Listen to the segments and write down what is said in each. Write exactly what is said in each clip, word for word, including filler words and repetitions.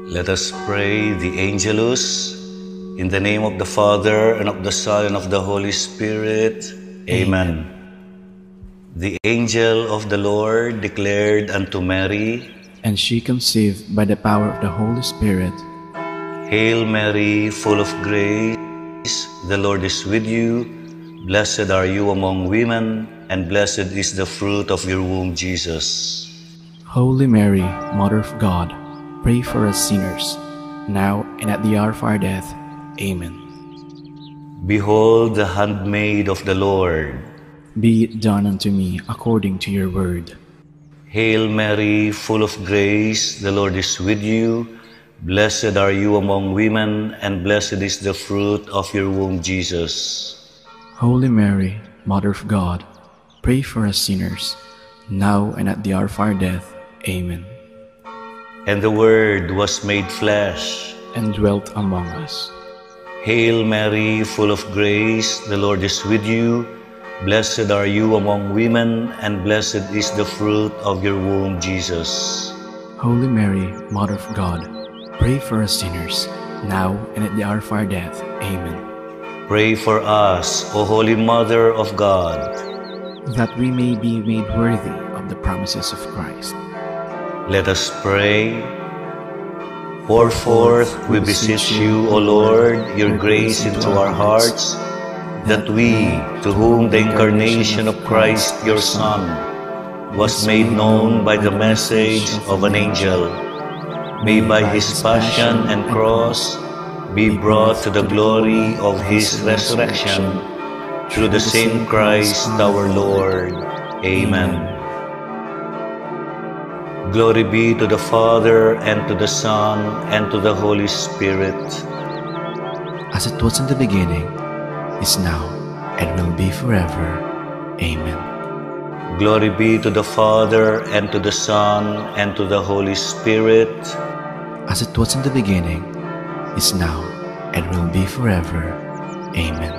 Let us pray the Angelus. In the name of the Father, and of the Son, and of the Holy Spirit. Amen. The angel of the Lord declared unto Mary, and she conceived by the power of the Holy Spirit. Hail Mary, full of grace, the Lord is with you. Blessed are you among women, and blessed is the fruit of your womb, Jesus. Holy Mary, Mother of God, pray for us sinners, now and at the hour of our death. Amen. Behold the handmaid of the Lord. Be it done unto me according to your word. Hail Mary, full of grace, the Lord is with you. Blessed are you among women, and blessed is the fruit of your womb, Jesus. Holy Mary, Mother of God, pray for us sinners, now and at the hour of our death. Amen. And the Word was made flesh and dwelt among us. Hail Mary, full of grace, the Lord is with you. Blessed are you among women, and blessed is the fruit of your womb, Jesus. Holy Mary, Mother of God, pray for us sinners, now and at the hour of our death. Amen. Pray for us, O Holy Mother of God, that we may be made worthy of the promises of Christ. Let us pray. Pour forth, we beseech you, O Lord, your grace into our hearts, that we, to whom the incarnation of Christ, your Son, was made known by the message of an angel, may by his passion and cross be brought to the glory of his resurrection, through the same Christ our Lord. Amen. Glory be to the Father, and to the Son, and to the Holy Spirit. As it was in the beginning, is now, and will be forever. Amen. Glory be to the Father, and to the Son, and to the Holy Spirit. As it was in the beginning, is now, and will be forever. Amen.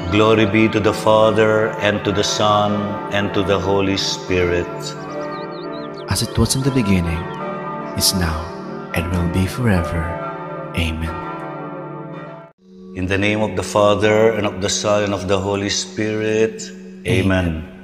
Glory be to the Father, and to the Son, and to the Holy Spirit. As it was in the beginning, is now, and will be forever. Amen. In the name of the Father, and of the Son, and of the Holy Spirit. Amen.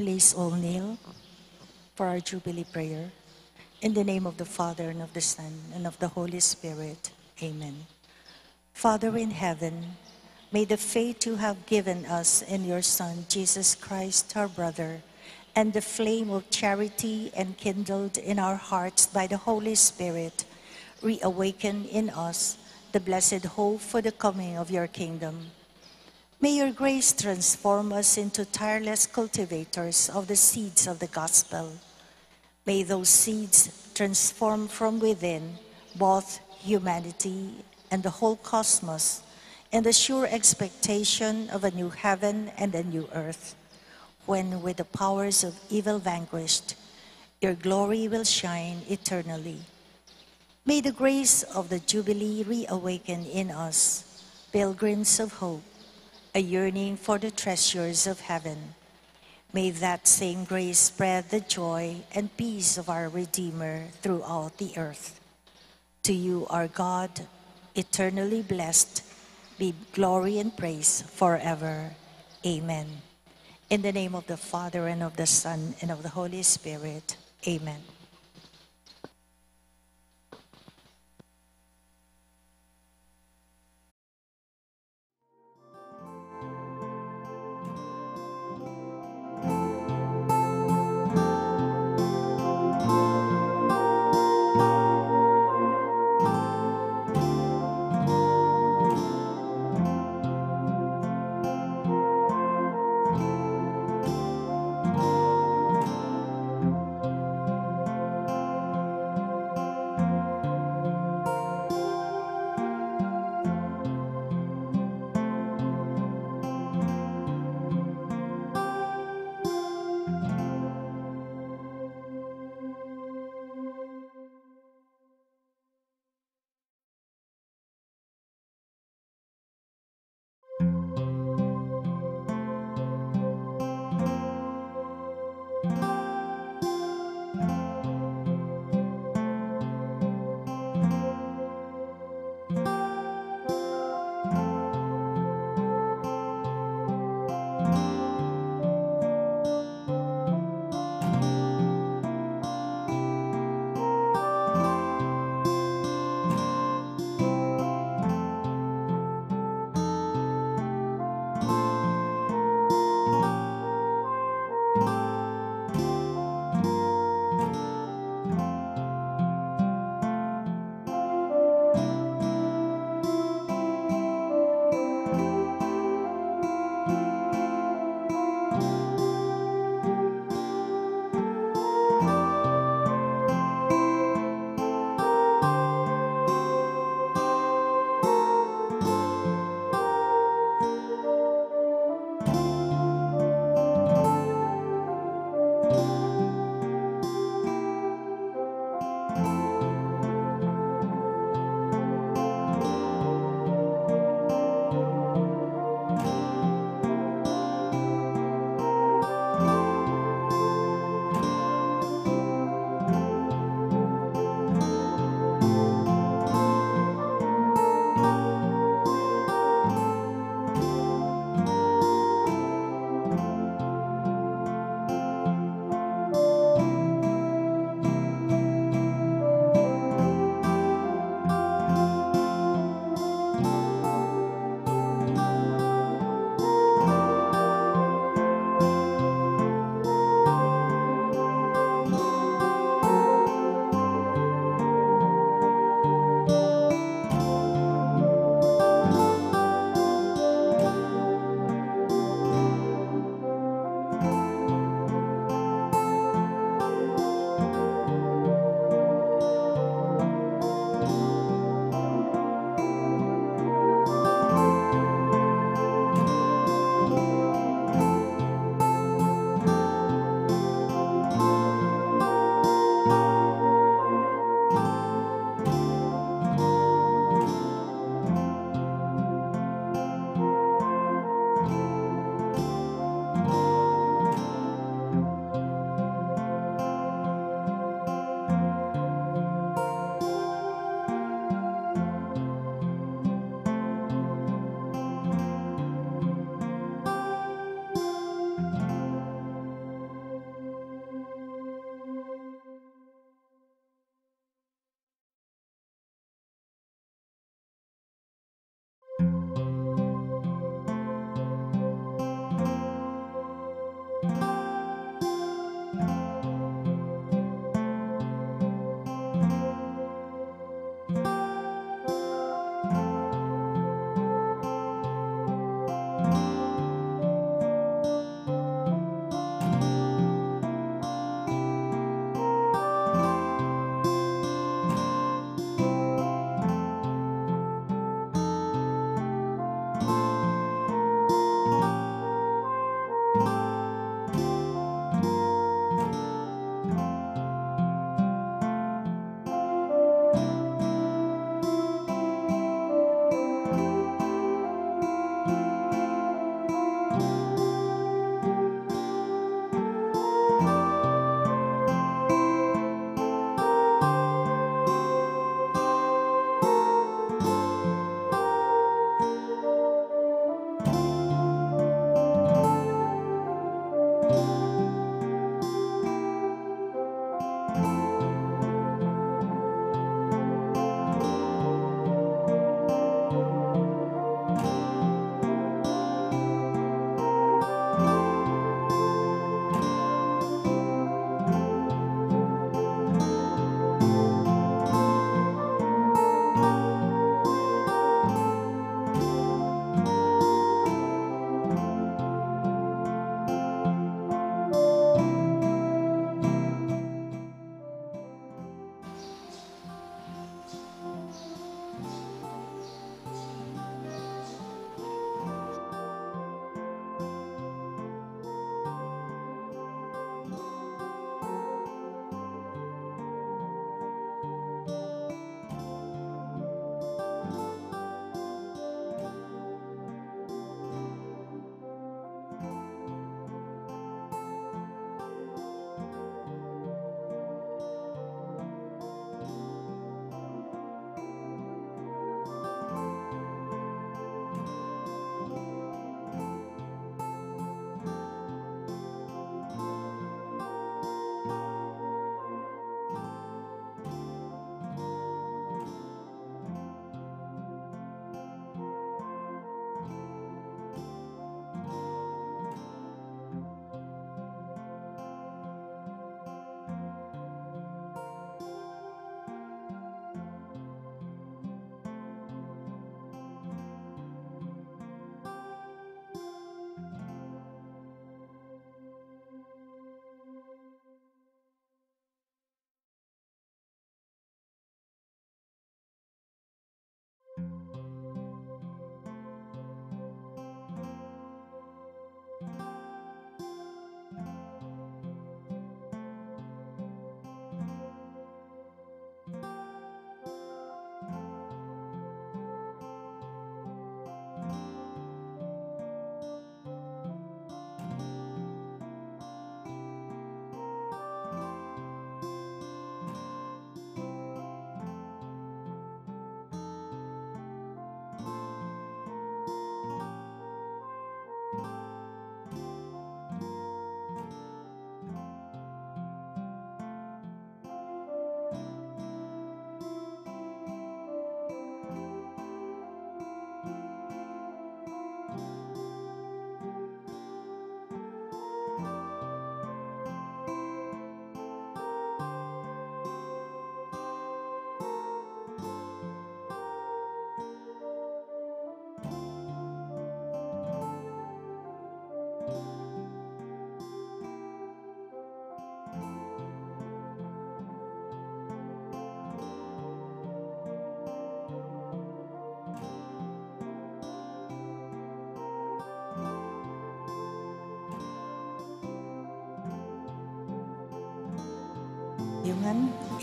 Please all kneel for our Jubilee prayer. In the name of the Father, and of the Son, and of the Holy Spirit. Amen. Father in heaven, may the faith you have given us in your Son, Jesus Christ, our brother, and the flame of charity enkindled in our hearts by the Holy Spirit, reawaken in us the blessed hope for the coming of your kingdom. May your grace transform us into tireless cultivators of the seeds of the gospel. May those seeds transform from within both humanity and the whole cosmos in the sure expectation of a new heaven and a new earth, when, with the powers of evil vanquished, your glory will shine eternally. May the grace of the Jubilee reawaken in us, pilgrims of hope, a yearning for the treasures of heaven. May that same grace spread the joy and peace of our Redeemer throughout the earth. To you, our God, eternally blessed, be glory and praise forever. Amen. In the name of the Father, and of the Son, and of the Holy Spirit. Amen.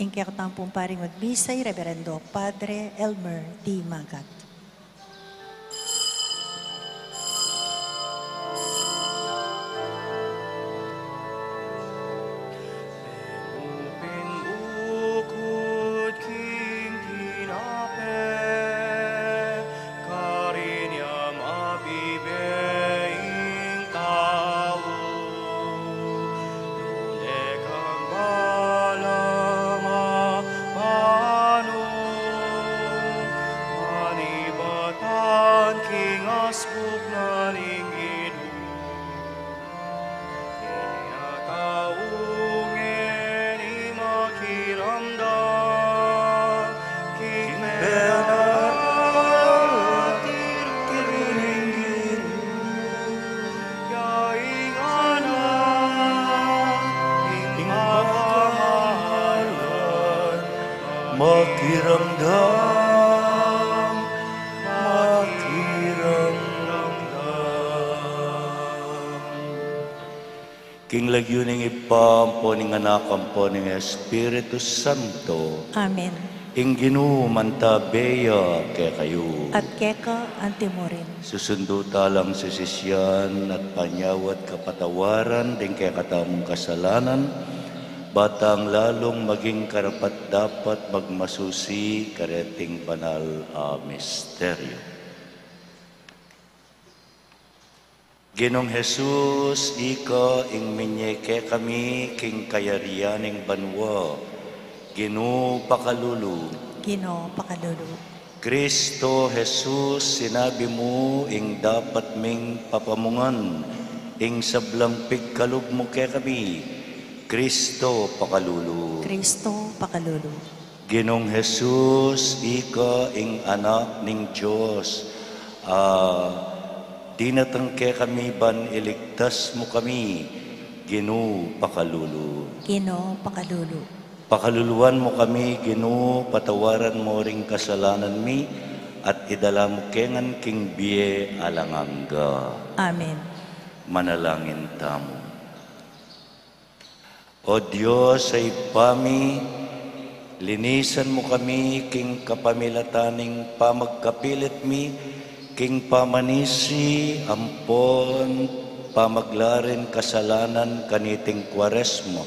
Ing kekatamung paringud misa i Reverendo Padre Elmer D. Magat. Bukud king tinape, karin ya mabibe ing tau. Nune kang balang amanu, manibatan king asbuk na ning Ginu. Ini a tau ngeni makiramdam king penaltiring Ginu, ya ing anak ning pamahalan makiramdam, makiramdam. King lagyu ning Ibpa, ampo ning Anak, ampo ning Espiritu Santo. Amen. Ing Ginu mantabe ya kekayu. At keka antimurin. Susundu talang sisisian at panyawad kapatawaran ding kekatamung kasalanan, ba tang lalung maging karapat-dapat magmasusi kareting banal a misteryo. Ginung Jesus, ika ing minye kekami king kayarian ning banua. Ginu, pakalulu. Ginu, pakalulu. Kristo Jesus, sinabi mu ing dapat ming papamungan ing sablang pigkalub mu kekami. Kristo, pakalulu. Kristo, pakalulu. Ginung Jesus, ika ing Anak ning Dios, a dinatang kekami ban iligtas mu kami. Ginu, pakalulu. Ginu, pakalulu. Pakaluluan mu kami, Ginu, patawaran mu ring kasalanan mi, at idala mu kengan king bie alang angga. Amen. Manalangin tamu. O Dios a Ibpa mi, linisan mu kami king kapamilatan ning pamagkapilit mi king pamanisi ampon pamaglarin kasalanan kaniting Kuaresma,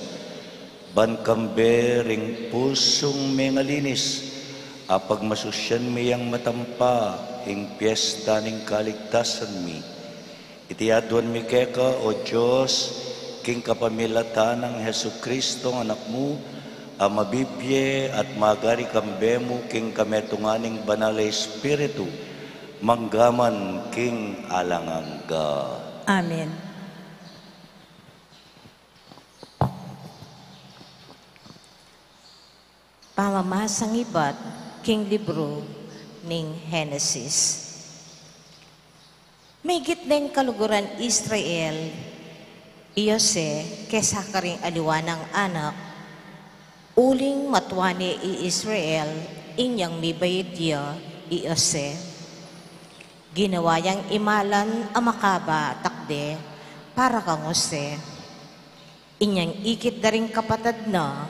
ban kambe ring pusung mengalinis, a pagmasusyan mi yang matampa ing piesta ning kaligtasan mi. Iti aduan mi keka, O Dios, king kapamilatan nang Jesucristo, Anak mu, a mabibie at magari kambe mu king kametungan ning Banal a Espiritu, manggaman king alang angga. Amen. Pamamasang ibat king libru ning Henesis. Migit deng kaluguran Israel i Jose kesa karing aliwa nang anak, uling matua ne i Israel inyang mibaid ya i Jose. Ginawa yang imalan a makaba a takde para kang Jose. Inyang ikit da ring kapatad na,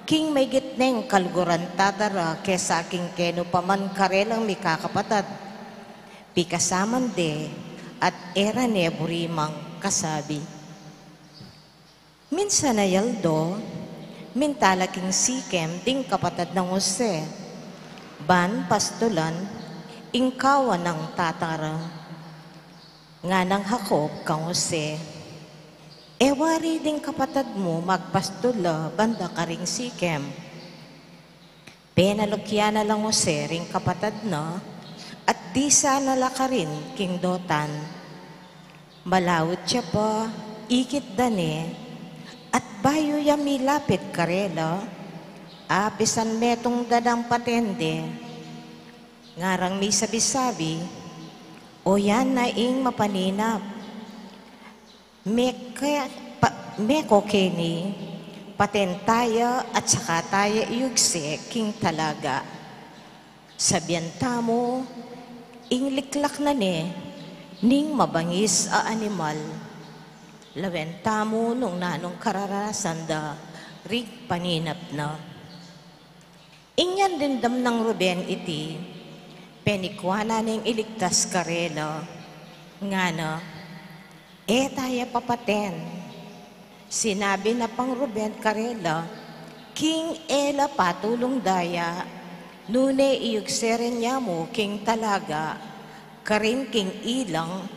king maigit neng kaluguran tata ra kesa king kenu pa man karelang mikakapatad. Pikasaman de, at e ra ne burimang kasabi. Minsan a aldo, minta la king Sikem ding kapatad nang Jose, ban pastulan ing kawan nang tata ra. Ngana nang Jacob kang Jose, "E wari ding kapatad mu magpastul la banda karing Sikem." Penalukyan na lang Jose ring kapatad na, at disa na la karin king Dotan. Malaut ya pa, ikit da ne, at bayu ya milapit karela, apisan metung da nang patende. Ngarang misabi-sabi, "O yan na ing mapaninap. Meke, pa, meko keni, paten taya at saka taya iyugse king talaga. Sabian tamu, ing liklak na ne ning mabangis a animal. Lawen tamu nung nanung kararasan da, Ring paninap na. Inyang dimdam nang Ruben iti, penikuanan neng iligtas karela, ngana, "E taya papaten." Sinabi na pang Ruben karela, "King e la patulung daya, nune iyugse re nia mu king talaga, karin king ilang,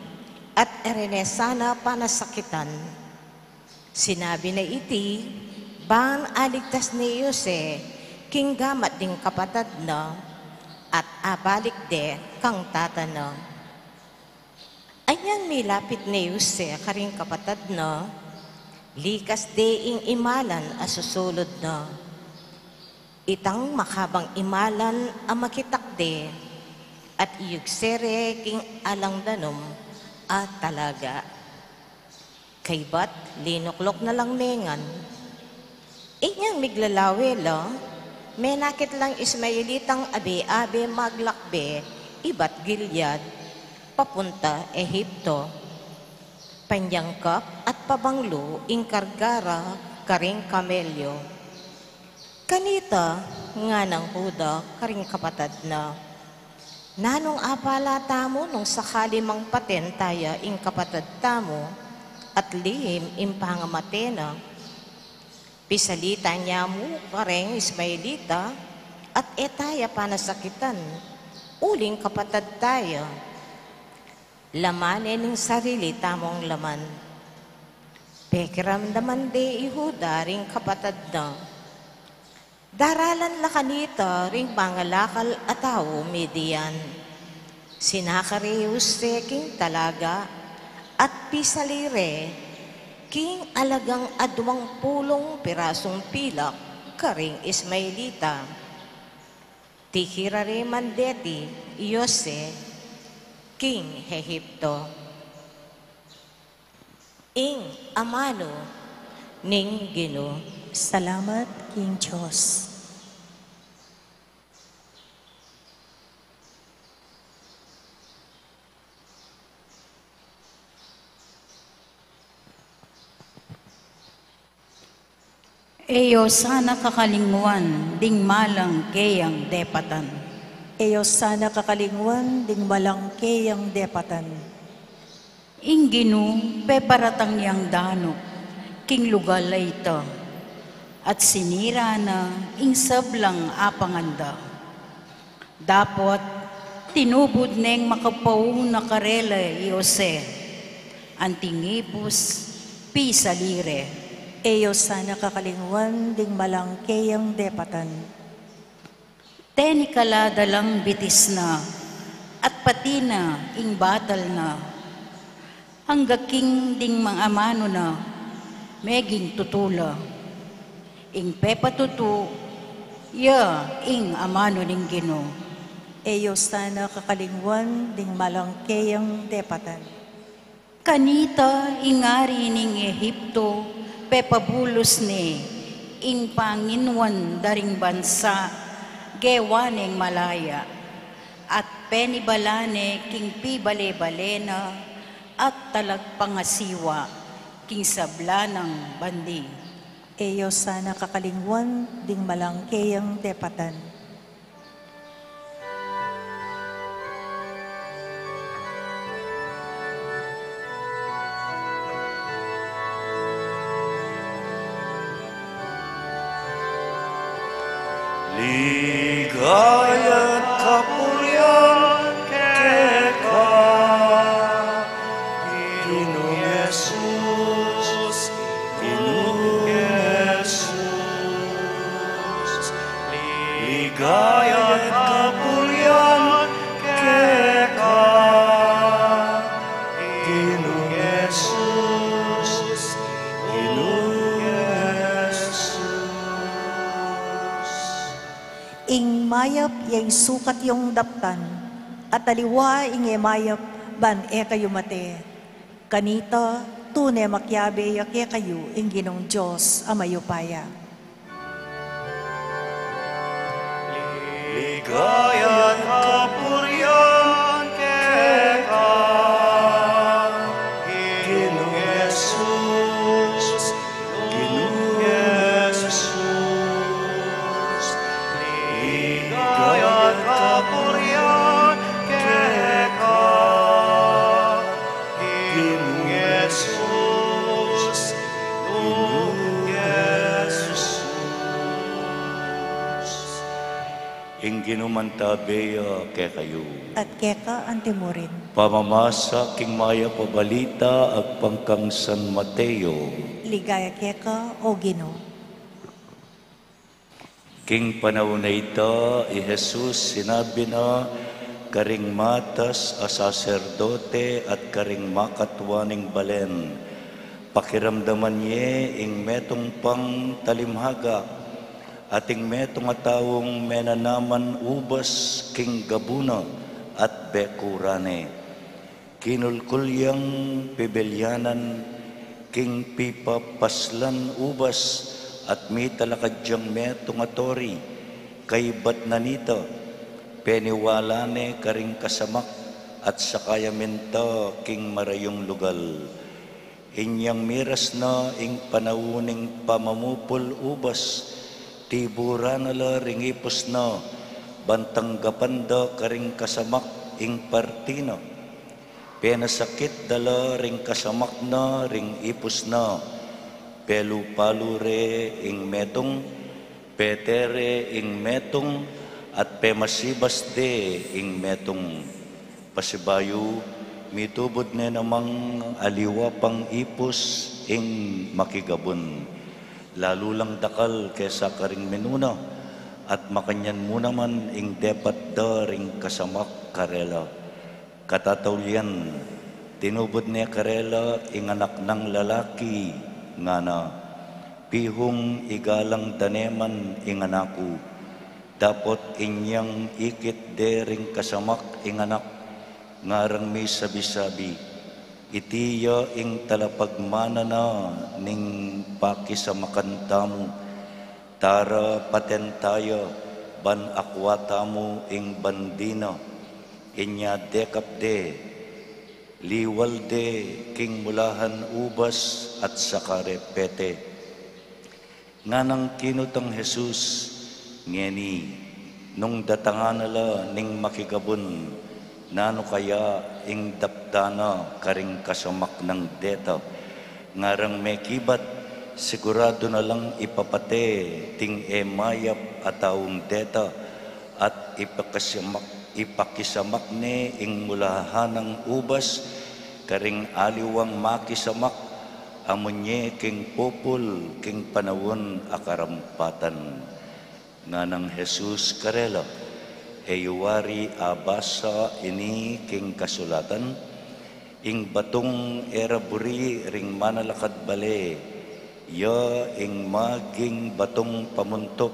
at e re ne sana panasakitan." Sinabi na iti, ban aligtas ne i Jose king gamat ding kapatad na, at abalik de kang tata na. Anyang milapit ne i Jose karing kapatad na, likas de ing imalan a susulud na. Itang makabang imalan a makitak de, at iyugse re king alang danum a talaga. Kaybat, linukluk na lang mengan. Inyang miglalawe la, menakit lang Ismaelitang abe-abe maglakbe ibat Gilead, papunta Ehipto. Panyangkap at pabanglu ing karga ra karing kamelyo. Kanita, nganang Huda karing kapatad na, "Nanung apala tamu nung sakali mang paten taya ing kapatad tamu, at lihim ing pangamate na?" Pisalita nia mu kareng Ismaelita, at e taya panasakitan, uling kapatad taya. Laman ne ning sarili tamung laman. Pekiramdaman de i Huda ring kapatad na. Daralan la kanita ring mangalakal a tau Midian. Sinakar i Jose king talaga at pisali re king alagang aduang pulung pirasung pilak karing Ismaelita. Tikira re man deti i Jose king Ehipto. Ing amanu ning Ginu. Salamat king Dios. E yu sana kakalingwan ding malang keyang depatan. E yu sana kakalingwan ding malang keyang depatan. Ing Ginu peparatang yang danup king lugal a ita, at sinira na ing sablang apangan da. Dapot tinubud neng makapauna karela i Jose, anting ipus pisali re. E yu sana kakalingwan ding malang keyang depatan. Tenikala da lang bitis na, at pati na ing batal na. Angga king ding mang amanu na, meging tutu la. Ing pepatutu, ya ing amanu ning Ginu. E yu sana kakalingwan ding malang keyang depatan. Kanita ing ari ning Ehipto, pepabulus ne ing panginuan da ring bansa, gewa neng malaya, at penibala ne king pibale-bale na, at talagpangasiwa king sabla nang bandi. E yu sana kakalingwan ding malang keyang depatan. Ligaya at kapurian keka, Ginung Jesus, Ginung Jesus. Ligaya at kapurian keka, Ginung Jesus, Ginung Jesus. Ing mayap ya ing sukat yung daptan, at aliwa ing e mayap ban e kayu mate. Kanita, tune makiabe ya kekayu ing Ginung Dios a mayupaya. Ligaya at kapurian keka, Ginung Jesus, Ginung Jesus. Ginu mantabe ya kekayu. At keka antimurin. Pamamasa king mayap a balita agpang kang San Mateo. Ligaya keka, O Ginu. King panaun a ita, i Jesus sinabi na karing matas a saserdote at karing makatua ning balen, pakiramdaman ye ing metung pang talimhaga, at ing metung a taung menanaman ubas king gabu na at bekuran ne. Kinulkul yang pibilyanan king pipapaslan ubas, at mitalakad yang metung a tori kaybat na nita, peniwala ne karing kasamak, at saka ya minta king marayung lugal. Inyang miras na ing panaun ning pamamupul ubas, tiburan na la ring ipus na, ban tanggapan da karing kasamak ing parti na. Penasakit da la ring kasamak na ring ipus na, pelupalu re ing metung, petere ing metung, at pemasibas de ing metung. Pasibayu, mitubud ne namang aliwa pang ipus ing makigabun, lalu lang dakal kesa karing minuna, at makanyan mu naman ing depat da ring kasamak karela. Katataulian, tinubud ne karela ing anak nang lalaki, ngana, Pihung igalang da ne man ing anak ku. Dapot inyang ikit de ring kasamak ing anak, ngarang misabi-sabi, Iti ya ing talapagmana na ning pakisamakan tamu. Tara, paten taya, ban akua tamu ing bandi na. Inya dekap de, liwal de king mulahan ubas at saka re pete. Nganang kinutang Jesus, Ngeni, nung datangan na la ning makigabun, nanu kaya ing daptan na karing kasamak nang deta? Ngarang mekibat, siguradu na lang ipapate ding e mayap a taung deta, at ipakisamak, ipakisamak ne ing mulahan nang ubas karing aliwang makisamak, amu ne king pupul king panaun a karampatan. Nganang Jesus karela, E yu wari abasa ini king kasulatan? Ing batung e ra buri ring manalakad bale, ya ing maging batung pamuntuk.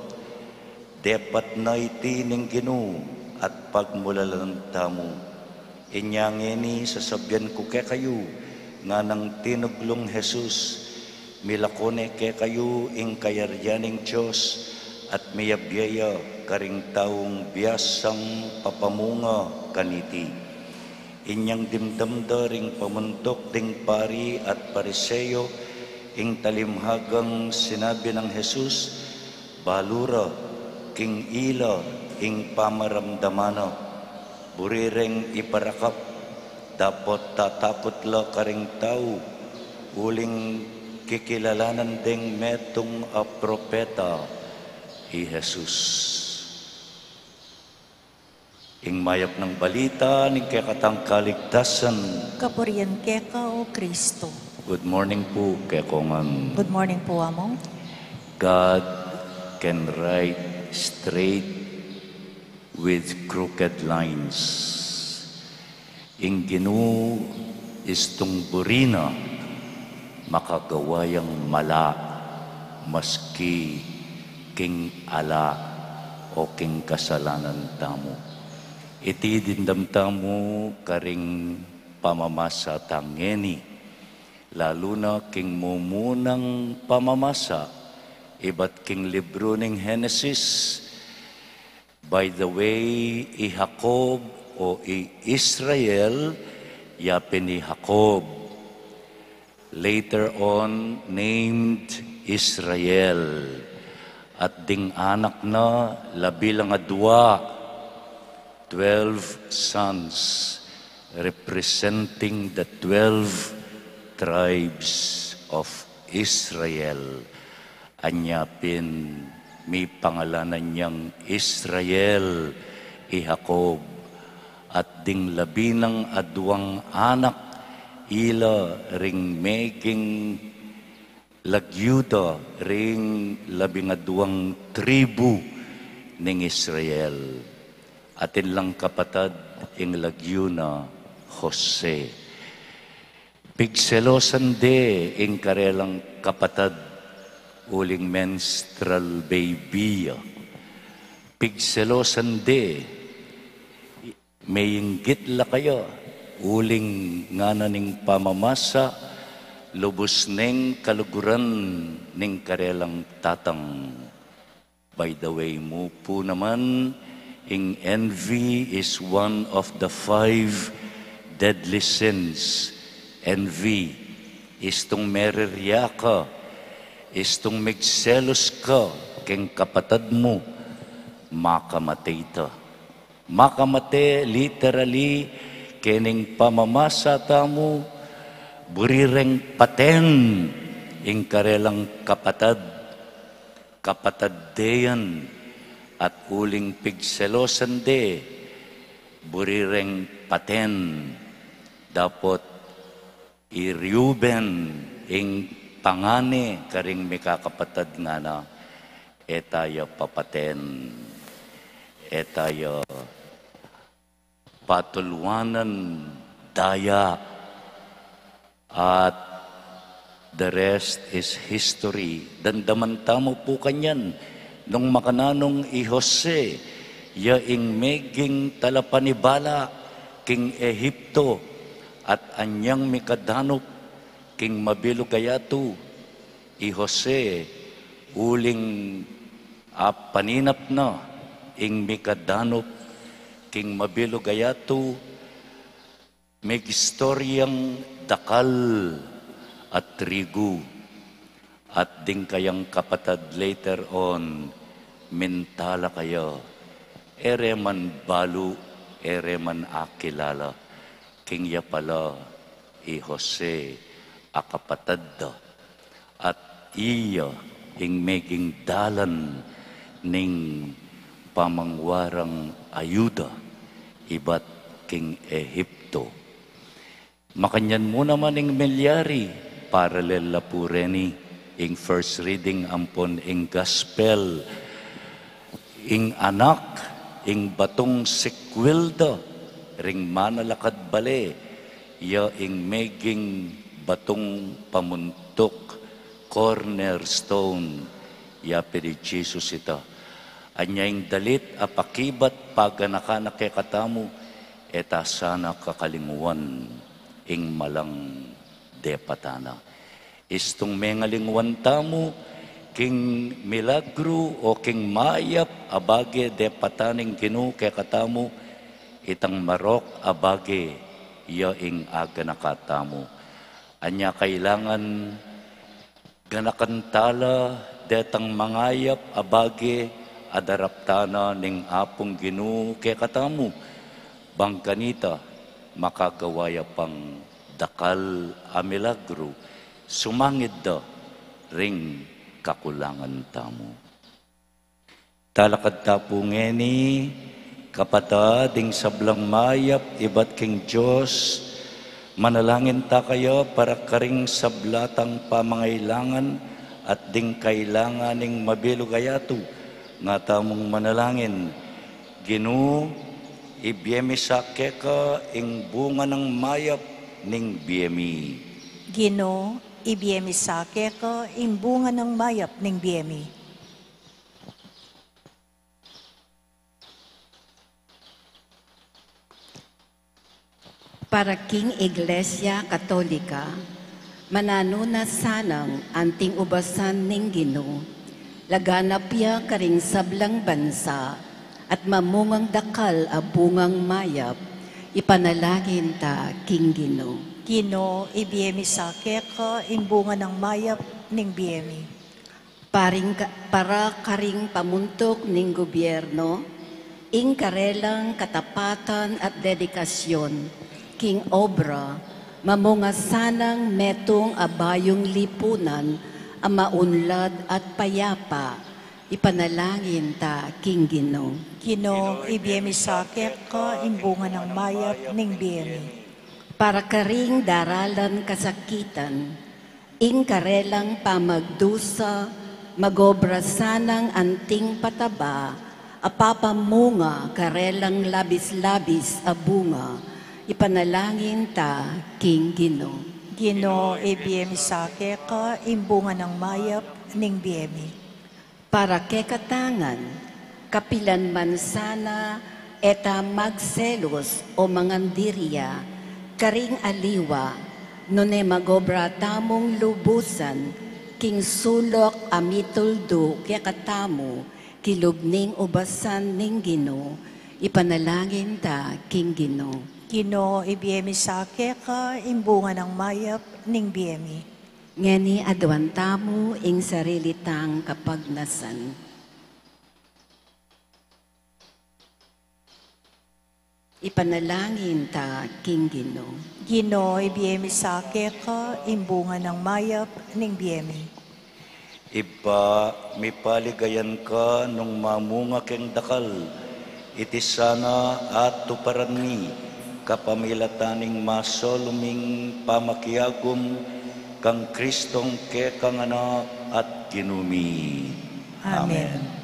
Depat na iti ning Ginu at pagmulalan tamu. Inya ngeni sasabian ku kekayu, nganang tinuglung Jesus, milako ne kekayu ing kayarian ning Dios, at miyabie ya karing taung biasang papamunga kaniti. Inyang dimdam da ring pamuntuk ding pari at Pariseo ing talimhagang sinabi nang Jesus, balu ra king ila ing pamaramdaman na. Buri reng iparakap, dapot tataput la karing tau, uling kikilalanan deng metung a propeta i Jesus. Ing mayap nang balita ning kekatang kaligtasan. Kapurian keka, O Kristo. Good morning pu kekongan. Good morning pu, Among. God can write straight with crooked lines. Ing Ginu istung buri na makagawa yang mala, maski king ala o king kasalanan tamu. Iti dimdam tamu karing pamamasa tang ngeni, lalu na king mumunang pamamasa ibat king libru ning Henesis. By the way, i Jacob o i Israel, yapin i Jacob, later on named Israel, at ding anak na labi lang a dua, twelve sons, representing the twelve tribes of Israel. Anya pin Mipangalanan yang Israel i Jacob, at ding labi nang aduang anak, ila ring meging lagyu da ring labing aduang tribu ning Israel. Atin lang kapatad ing lagyu na Jose. Pigselosan de ing karelang kapatad uling menstrual baby ya. Pigselosan de, meinggit la kaya, uling ngana ning pamamasa, lubus neng kaluguran ning karelang tatang. By the way mu pu naman, ing envy is one of the five deadly sins. Envy, istung mererya ka, istung migselos ka keng kapatad mu, makamate ita. Makamate, literally, kening pamamasa tamu, buri reng paten ing karelang kapatad. Kapatad de yan, at uling pigselosan de, buri reng paten. Dapot i Reuben ing pangane karing mikakapatad, ngana, e taya papaten, e taya patuluanan daya. At the rest is history. Damdaman tamu pu kanyan, nung makananu i Jose, ya ing meging talapanibala king Ehipto, at anyang mikadanup king mabilug a yatu i Jose, uling apaninap na ing mikadanup king mabilug a yatu, migistoryang dakal a trigu, at ding kayang kapatad later on, mintala kaya, e re man balu, e re man akilala, king ya pala i Jose a kapatad da. At iya ing meging dalan ning pamangwarang ayuda ibat king Ehipto. Makanyan mu naman ing milyari, paralel la pu reni, ing first reading ampon ing gospel. Ing anak, ing batung sikwil da ring manalakad bale, ya ing meging batung pamuntuk, cornerstone, ya pin i Jesus ita. Anya ing dalit a pakibat paganakan na kekatamu, e ta sana kakalingwan ing malang depatan na. Istung mengalingwan tamu king milagru o king mayap a bage depatan ning Ginu kekatamu, itang marok a bage ya ing aganaka tamu. Anya kailangan ganakan tala detang mangayap a bage a daraptan na ning Apung Ginu kekatamu, bang kanita makagawa ya pang dakal a milagru, sumangid da ring kakulangan tamu. Talakad ta pu ngeni, kapatad, ing sablang mayap ibat king Dios. Manalangin ta kaya para karing sabla tang pamangailangan at ding kailangan ning mabilug a yatu. Nga tamung manalangin. Ginu, ibie mi sa keka ing bunga nang mayap ning bie mi. Ginu, ibie mi sa keka ing bunga nang mayap ning bie mi. Para king Iglesia Katolika, mananu na sanang anting ubasan ning Ginu, laganap ya karing sablang bansa, at mamungang dakal a bungang mayap, ipanalangin ta king Ginu. Ginu, ibie mi sa keka ing bunga nang mayap ning bie mi. Paring ka-, para karing pamuntuk ning gobyerno, ing karelang katapatan at dedikasyon king obra, mamunga sanang metung a bayung lipunan a maunlad at payapa, Ipanalangin ta king Ginu. Ginu, ibie mi sa keka ing bunga nang mayap ning bie mi. Para karing daralan kasakitan, ing karelang pamagdusa, magobra sanang anting pataba, a papamunga karelang labis-labis a bunga. Ipanalangin ta king Ginu. Ginu, ibie mi sa keka ing bunga nang mayap ning bie mi. Para kekatang ngan, kapilan man sana e ta magselus o mangandiria karing aliwa, nune magobra tamung lubusan king suluk a mituldu kekatamu, kilub ning ubasan ning Ginu. Ipanalangin ta king Ginu. Ginu, ibie mi sa keka ing bunga nang mayap ning bie mi. Ngeni aduan tamu ing sarili tang kapagnasan. Ipanalangin ta king Ginu. Ginu, ibie mi sa keka ing bunga nang mayap ning bie mi. Ibpa, mipaligayan ka nung mamunga keng dakal. Iti sana atuparan mi kapamilatan ning masolu ming pamakiagum kang Kristong kekang Anak at Ginu mi. Amen. Amen.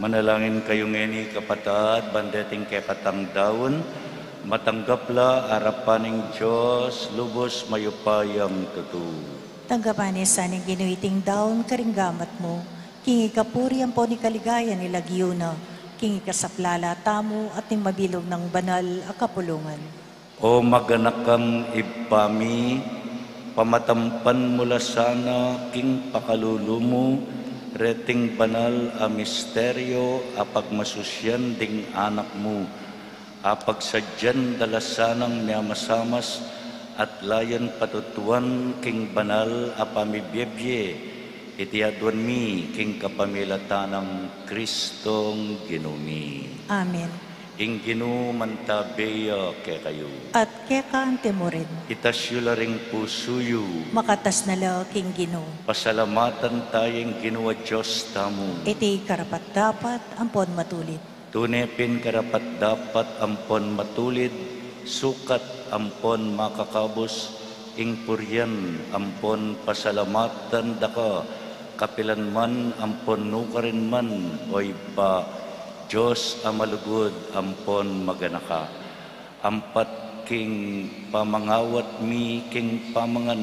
Manalangin kayu ngeni, kapatad, ban deting kekatang daun, matanggap la arapan ning Dios lubus mayupayang tutu. Tanggapan na sa ning Ginu iting daun karing gamat mu, king ikapuri ampon ikaligaya ning lagyu na, king ikasaplala tamu at ning mabilug nang banal a kapulungan. O maganakang Ibpa mi, pamatampan mu la sana king pakalulu mu reting banal a misteryo a pagmasusian ding Anak mu, a pagsadyan da la sanang miamasamas at layan patutuan king banal a pamibiebie, iti aduan mi king kapamilatan nang Kristong Ginu mi. Amen. Ing Ginu mantabe ya kekayu. At keka antimurin. Itas yu la ring pusu yu. Makatas na la king Ginu. Pasalamatan taya ing Ginu a Dios tamu. Iti karapat-dapat ampon matulid. Tune pin karapat-dapat ampon matulid, sukat ampon makakabus, ing purian ampon pasalamatan da ka, kapilan man ampon nukarin man, o Ibpa, Dios a malugud ampon maganaka. Ampat king pamangawat mi king pamangan,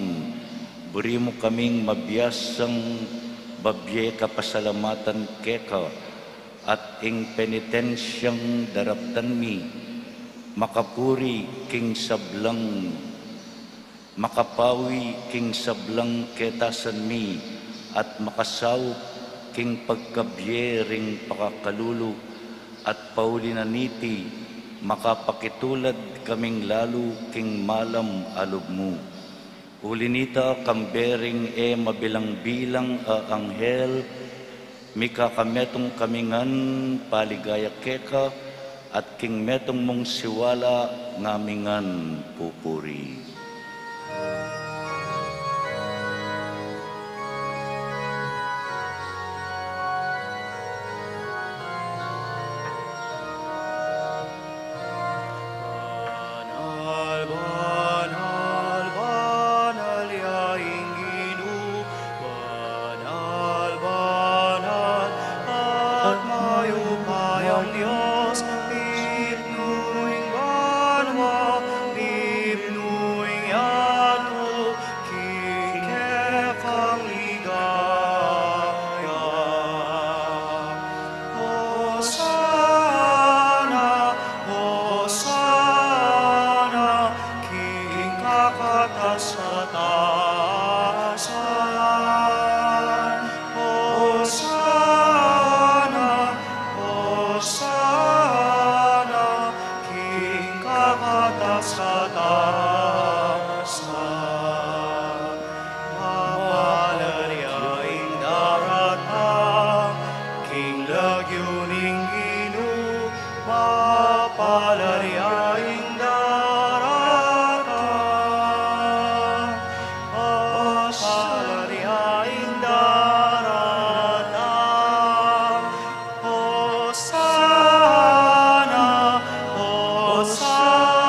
buri mu kaming mabiasang babie kapasalamatan keka, at ing penitensiang daraptan mi, makapuri king sablang, makapawi king sablang ketasan mi, at makasaup king pagkabie ring pakakalulu, At pauli na niti, makapakitulad kaming lalu king malam a lub mu. Uli nita, kambe ring e mabilang-bilang a anghel, mikakametung kami ngan paligaya keka, at king metung mung siwala ngami ngan pupuri. Banal, banal, banal ya ing Ginu, banal, banal, at mayupayang Dios, himnu ing banua, himnu ing yatu, king kekang ligaya. Hosana, Hosana, king kakatastasan. Hosana, Hosana, king kakatastasan. Mapalad ya ing daratang king lagyu ning Ginu, mapalad ya ing daratang, mapalad ya ing daratang. Hosana, Hosana,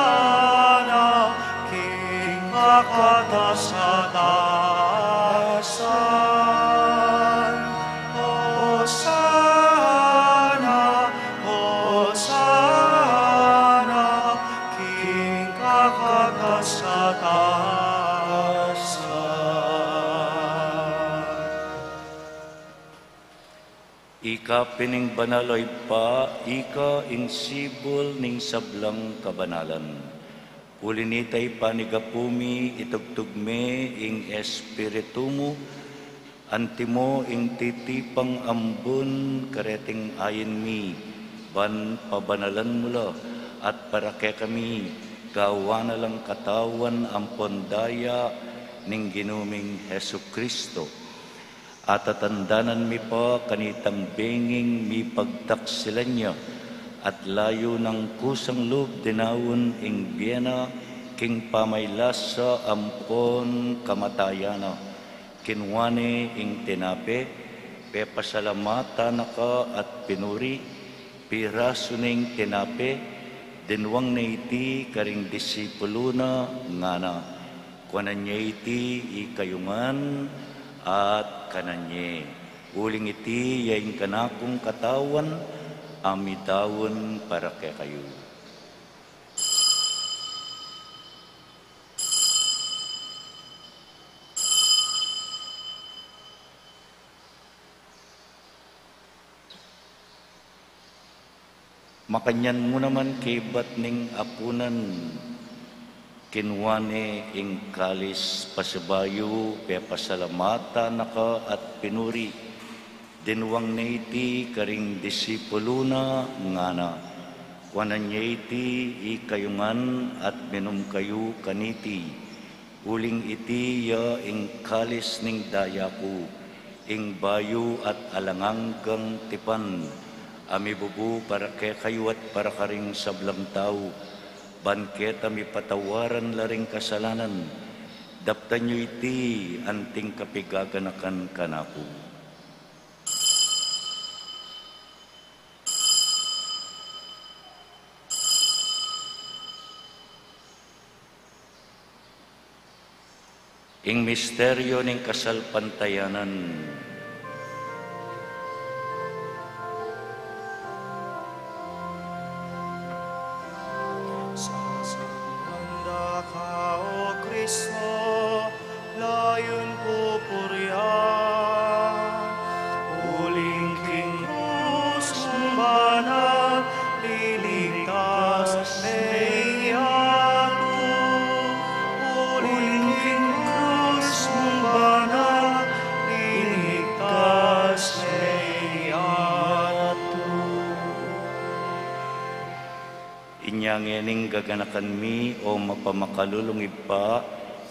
king kakatastasan. Hosana, Hosana, king kakatastasan. Ika pin ing banal, O Ibpa, ika ing sibul ning sablang kabanalan. Uli nita, ipanigapu mi, itugtug me ing Espiritu mu, antimo ing titipang ambun kareting ain mi, ban pabanalan mu la, at para kekami, gawan na lang katawan ampon daya ning Ginu ming Jesucristo. Atatandanan mi pa kanitang benging mipagtaksilan ya, at layu nang kusang lub dinaun ing bie na king pamaylasa ampon kamatayan na. Kinua ne ing tinape, pepasalamatan na ka at pinuri, pirasu ne ing tinape, dinwang ne iti karing disipulu na, ngana: Kuanan ye iti ikayu ngan at kanan ye, uling iti ya ing kanakung katawan a midaun para kekayu. Makanyan mu naman kaybat ning apunan, kinua ne ing kalis pasibayu, pepasalamatan na ka at pinuri, dinwang ne iti karing disipulu na, ngana: Kuanan ye iti ikayu ngan at minum kayu kaniti, uling iti ya ing kalis ning daya ku, ing bayu at alang anggang tipan, a mibubu para kekayu at para karing sablang tau, ban keta mipatawaran la ring kasalanan. Daptan yu iti anting kapigaganakan kanaku. Ing misteryu ning kasalpantayanan. Sasamban da ka, O Kristo, layun pupurian, uling king krus mung banal, liligtas ne ing yatu. Uling king krus mung banal, liligtas ne ing yatu. Inya ngening gaganakan mi, o mapamakalulung Ibpa,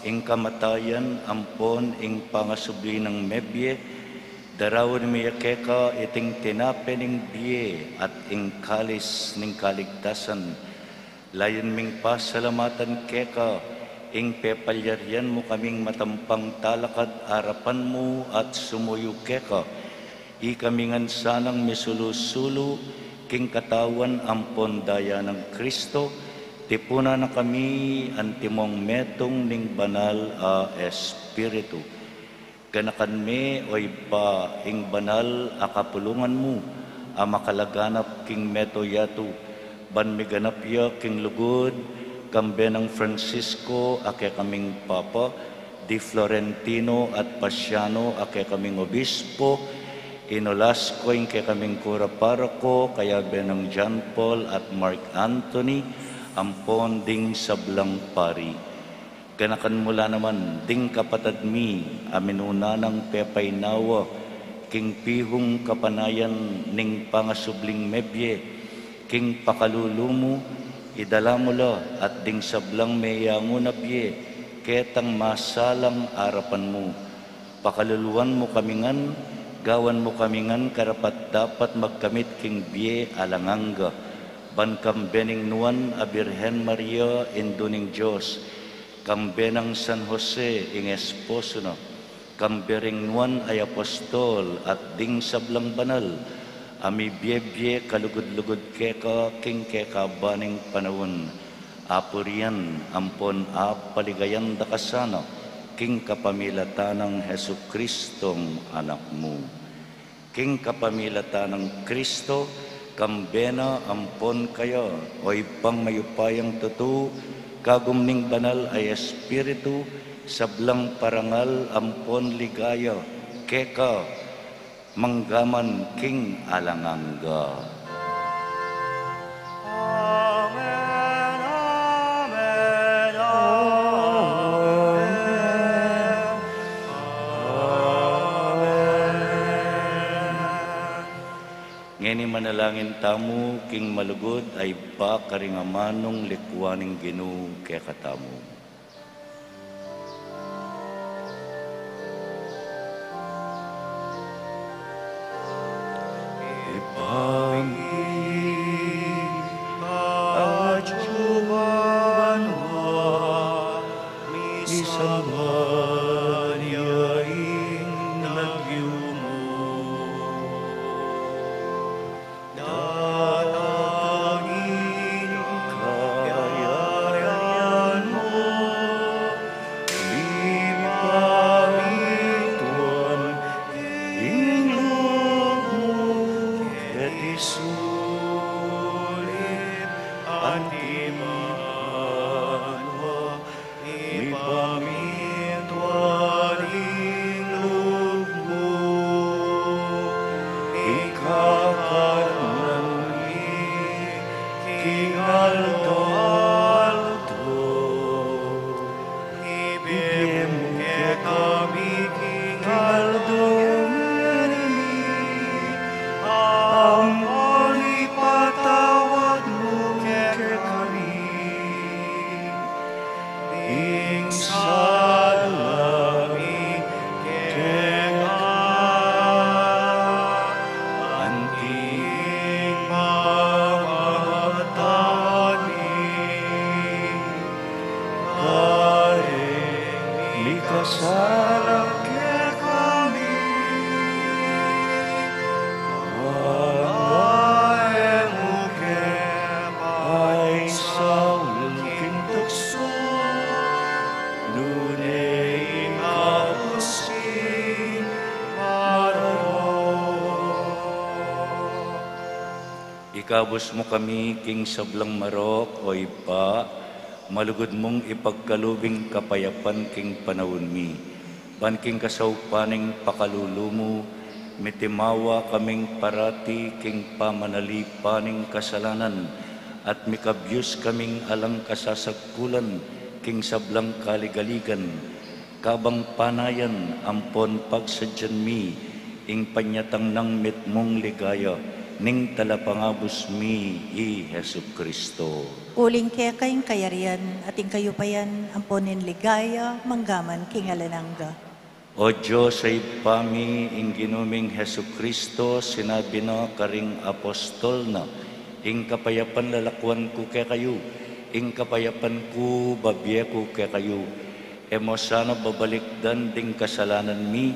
ing kamatayan ampon ing pangasubli nang mebie, daraun mi ya keka iting tinape ning bie at ing kalis ning kaligtasan. Layun ming pasalamatan keka ing pepalyarian mu kaming matampang talakad arapan mu at sumuyu keka. Ikami ngan sanang misulu-sulu king katawan ampon daya nang Kristo, tipunan na kami antimong metung ning Banal a Espiritu. Ganakan me, o Ibpa, ing banal a kapulungan mu a makalaganap king meto yatu, ban miganap ya king lugud, kambe nang Francisco a kekaming Papa, di Florentino at Pasiano a kekaming Obispo, i Nolasco ing kekaming Kura Paroko, kayabe nang John Paul at Mark Anthony, ampon ding sablang pari. Ganakan mu la naman ding kapatad mi a minuna nang pepainawa king pihung kapanayan ning pangasubling mebie, king pakalulu mu, idala mu la at ding sablang meyangu na bie ketang masalang arapan mu. Pakaluluan mu kami ngan, gawan mu kami ngan karapat-dapat magkamit king bie alang angga, ban kambe ning nuan a Birhen Maria, Indu ning Dios, kambe nang San Jose ing esposo na, kambe ring nuan a apostol at ding sablang banal a mibiebie kalugud-lugud keka king kekaban ning panaun, apurian ampon apaligayan da ka sana king kapamilatan nang Jesucristong Anak mu. King kapamilatan nang Kristo, kambe na ampon kaya, o Ibpang mayupayang tutu, kagum ning Banal a Espiritu, sablang parangal ampon ligaya keka manggaman king alang angga. Amen, amen, amen. Amen. Ngeni manalangin tamu king malugud a Ibpa karing amanung likwa ning Ginu kekatamu. Ibpa mi, atsu ka banua, misamban ya ing lagyu mu. Datang ing kayarian mu, mipamintuan ing lub mu keti sulip anti banua, mipamintuan ing lub mu, ing kakanan mi king aldo-aldo, ibie mu kekami king aldo ngeni, ampon ipatawad mu kekami ing sala mi keka, anti ing pamamatawad mi kareng mikasala kekami. Manga e mu ke paisaul king tuksu, nune ikabus king marok. Ikabus mu kami king sablang marok, o Ibpa, malugud mung ipagkalub ing kapayapan king panaun mi. Ban king kasaupan ning pakalulu mu, mitimawa kaming parati king pamanalipan ning kasalanan, at mikabyus kaming alang kasasagkulan king sablang kaligaligan, kabang panayan ampon pagsadyan mi ing panyatang nang mitmung ligaya ning Talapangabus mi i Jesucristo. Uling keka ing kayarian at ing kayupayan ampon ing ligaya manggaman king alang angga. O Dios a Ibpa mi, ing Ginu ming Jesucristo, sinabi na karing apostol na, ing kapayapan lalakuan ku kekayu, ing kapayapan ku babie ku kekayu. E mo sana babalikdan ding kasalanan mi,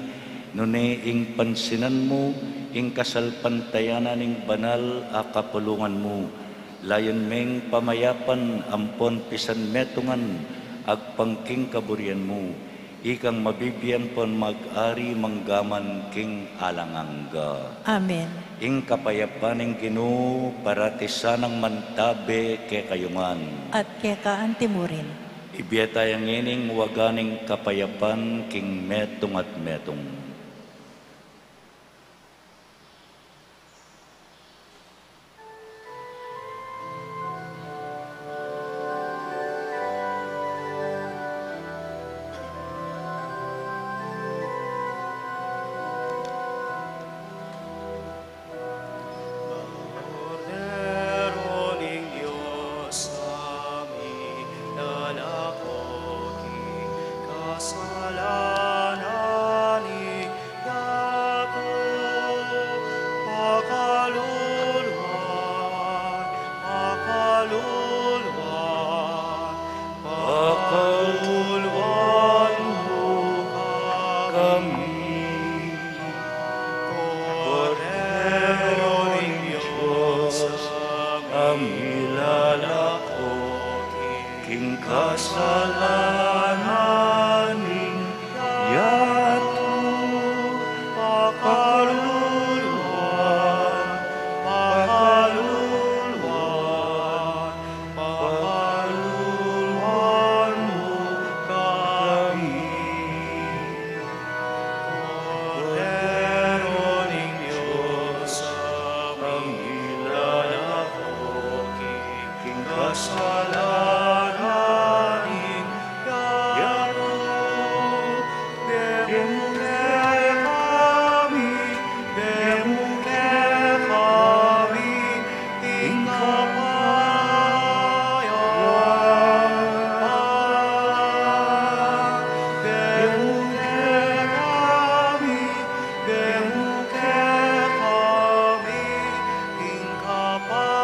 nune ing pansinan mu ing kasalpantayanan ning banal a kapulungan mu. Layun meng pamayapan ampon pisanmetungan agpang king kaburian mu, ikang mabibie ampon mag-ari manggaman king alang angga. Amen. Ing kapayapan ning Ginu parati sanang mantabe kekayu ngan. At keka anti mu rin. Ibie taya ngening waga ning kapayapan king metung at metung. Kordero ning Dios, a milalako king kasalanan ning yatu, pakaluluan, pakaluluan, pakaluluan mu kami. Kordero ning Dios, a milalako king kasalanan ning yatu, pakaluluan, pakaluluan, pakaluluan mu kami. Kordero ning Dios, a milalako king kasalanan ning yatu, ibie mu kekami, ibie mu kekami ing kapayapan. Ibie mu kekami, ibie mu kekami ing kapayapan.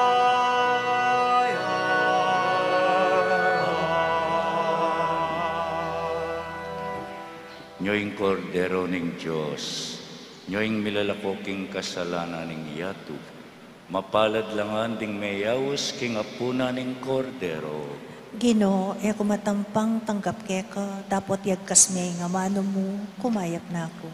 Nyo ing Kordero ning Dios, nyo ing milalako king kasalanan ning yatu. Mapalad la ngan ding meyaus king apunan ning Kordero. Ginu, e ku matampang tanggap keka, dapot yagkas me ing amanu mu, kumayap na ku.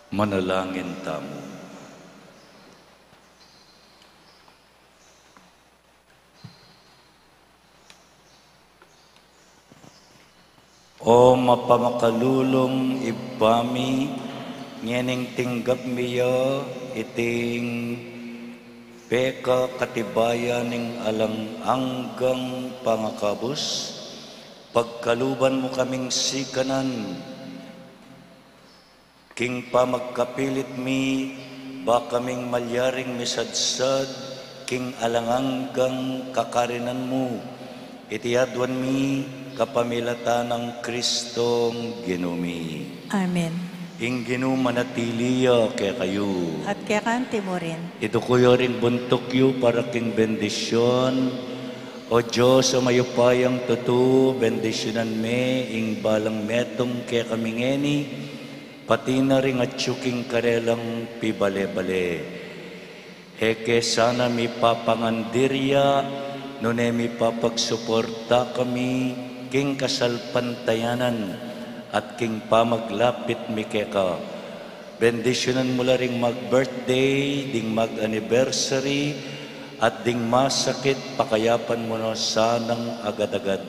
Manalangin tamu. O mapamakalulung Ibpa mi, ngening tinggap mi ya iting pekakatibayan ning alang anggang pangakabus, pagkaluban mu kaming sikanan king pamagkapilit mi, ba kaming malyaring misadsad king alang anggang kakarinan mu. Iti aduan mi kapamilatan nang Kristong Ginu mi. Amen. Ing Ginu manatili ya kekayu. At keka mu rin. Iduku yu ring buntuk yu para king bendisyun. O Dios, o mayupayang tutu, bendisyunan me ing balang metung kekami ngeni, pati na ring atyu king karelang pibale-bale. E ke sana mipapangandirya, nune mipapagsuporta kami king kasalpantayanan at king pamaglapit mi keka. Bendisyunan mu la ring mag-birthday, ding mag-anniversary, at ding masakit, pakayapan mu na sanang agad-agad.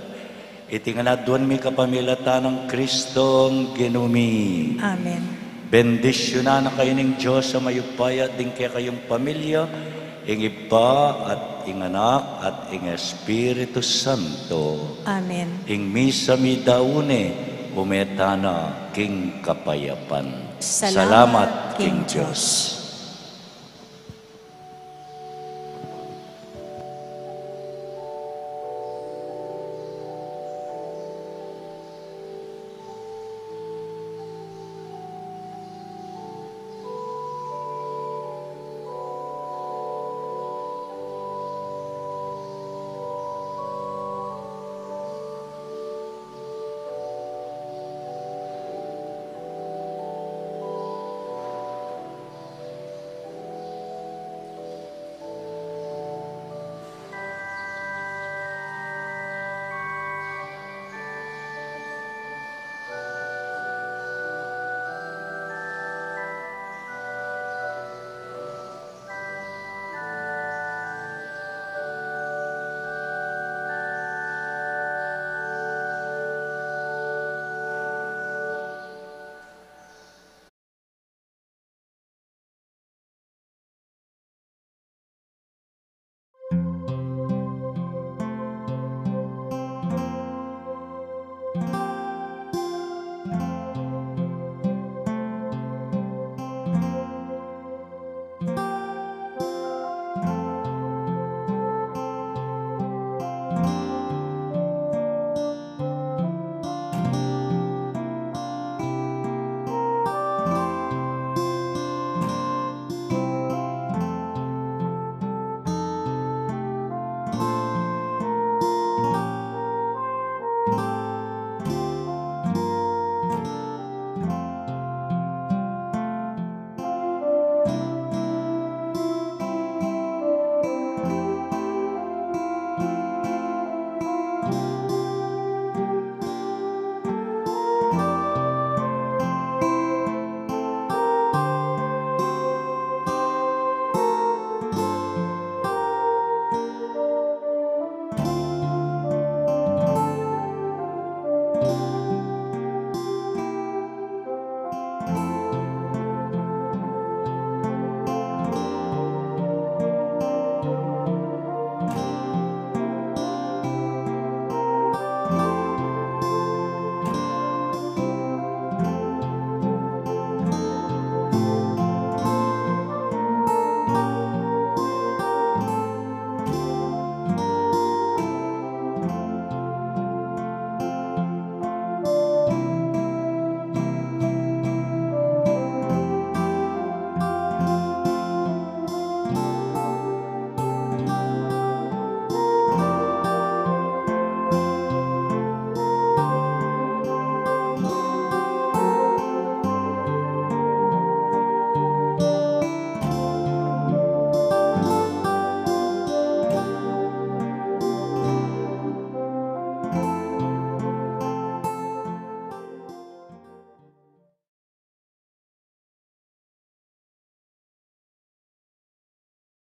Iti ngan aduan mi kapamilatan nang Kristong Ginu mi. Amen. Bendisyunan na kayu ning Dios a mayupaya, ding kekayung pamilya, ing Ibpa at ing Anak at ing Espiritu Santo. Amen. Ing misa mi daun ne, ume tana king kapayapan. Salamat king Dios.